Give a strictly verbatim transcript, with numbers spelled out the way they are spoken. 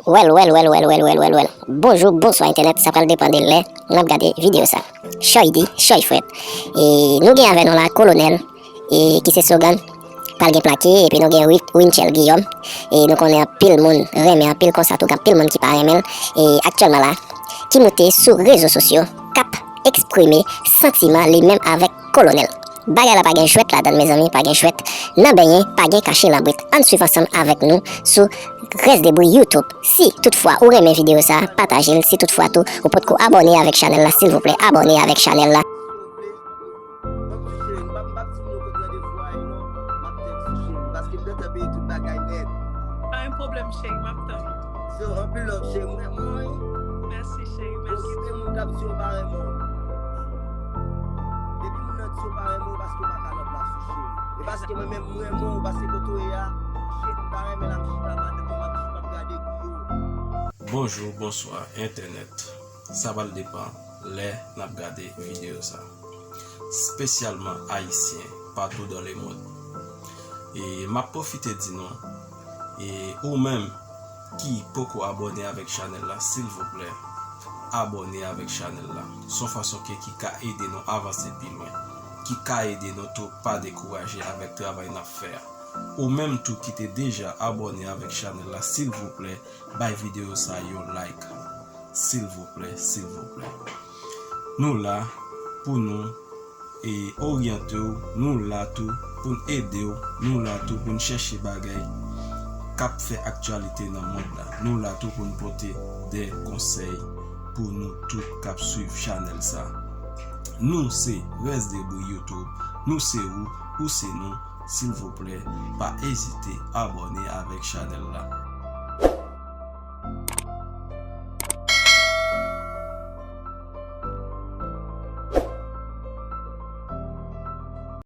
Wèl, wèl, wèl, wèl, wèl, wèl, wèl, wèl. Bonjou, bonswa entènèt, sa pral depann de lè n ap gade videyo sa. Choy di, choy frèt. E nou gen avè nou la Kolonèl, e ki se slogan, pral gen plake, epi nou gen Wi-, Winchel Guillaume. E nou konnen anpil moun renmen, anpil konsa tou, gen anpil moun ki pa renmen l. E aktyèlman la, ki moute sou rezo sosyo, k ap eksprime santiman li menm avèk Kolonèl. Bagay la pa gen jwèt ladan l, mezanmi, pa gen jwèt nan benyen, pa gen kache nan bwit. Ann swiv ansanm avèk nou sou Rès Debout YouTube. Si toutfwa ou renmen videyo sa, pataje l. Si toutfwa tou ou potko abòne avèk chanèl la, silvouplè, abòne avèk chanèl la. Ban m touche, m pa, m pa di moun yo kote randevou a ye non. M ap tèks ou cheri, paske m gentan peye tout bagay nèt. Pa gen pwoblèm cheri, m ap tann ou. So, anpil love cheri, m renmen w wi. Mèsi cheri, mèsi. Okipe moun k ap di yo pa renmen w. Depi moun nan di yo pa renmen w, paske w pa ka nan plas ou cheri. E paske mwen menm m renmen w, paske kote w ye a, cheri m pa renmen la, m chita madanm mwen, m ap, m ap gade kou yo. Bonjou, bonswa, entènèt. Sa pral depann lè n ap gade videyo sa. Espesyalman Ayisyen patou dans le monde. E m ap pwofite di nou, e ou menm ki poko abòne avèk chanèl la, silvouplè, abòne avèk chanèl la. Se yon fason ke ki ka ede nou avanse pi lwen, ki ka ede nou tou pa dekouraje avèk travay n ap fè a. Ou menm tou ki te deja abòne avèk chanèl la, silvouplè, bay videyo sa yon like. Silvouplè, silvouplè. Nou la pou nou, e, oryante w, nou la tou pou n ede w, nou la tou pou n chèche bagay k ap fè aktyalite nan mond la. Nou la tou pou n pote de konsèy pou nou tout k ap swiv chanèl sa. Nou se Rès Debout YouTube, nou se ou, ou se nou. Silvouplè, pa ezite abòne avèk chanèl la.